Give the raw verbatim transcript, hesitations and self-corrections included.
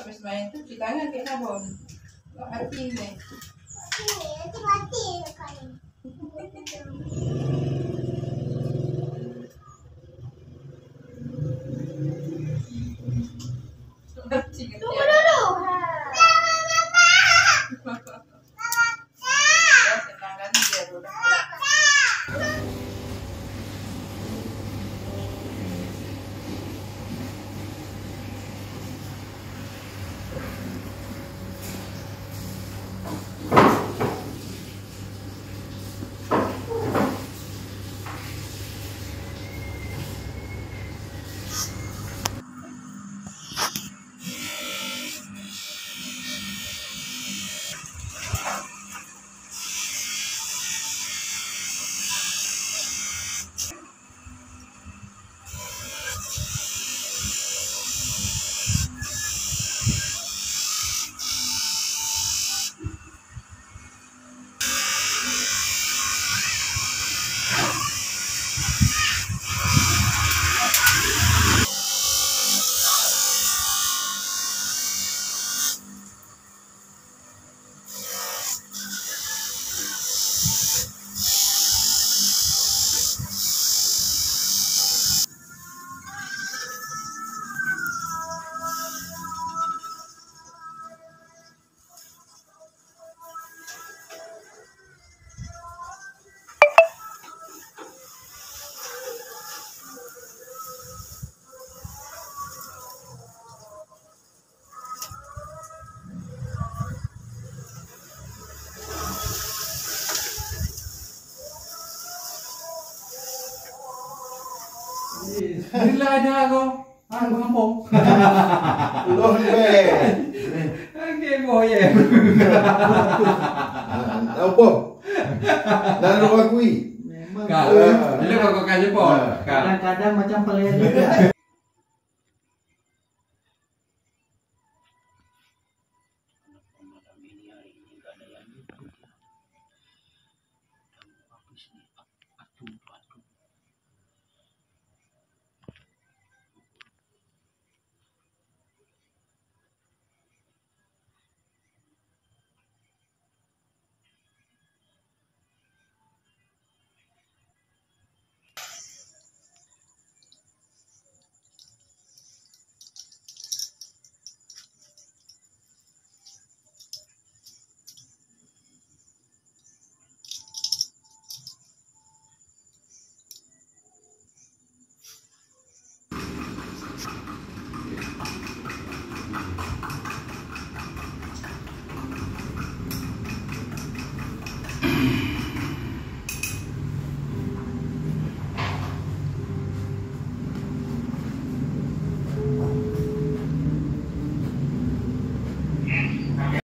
Main tu cuci tangan kat sabon. Hati ni. Tunggu dulu. Bila ada kau? Ah, kampung. Loh, leh. Okey, boh, ye. Apa? Lalu akui. Memang. Ka. Bila kau kan jempol. Ha. Ka. Kadang-kadang macam pelayan juga.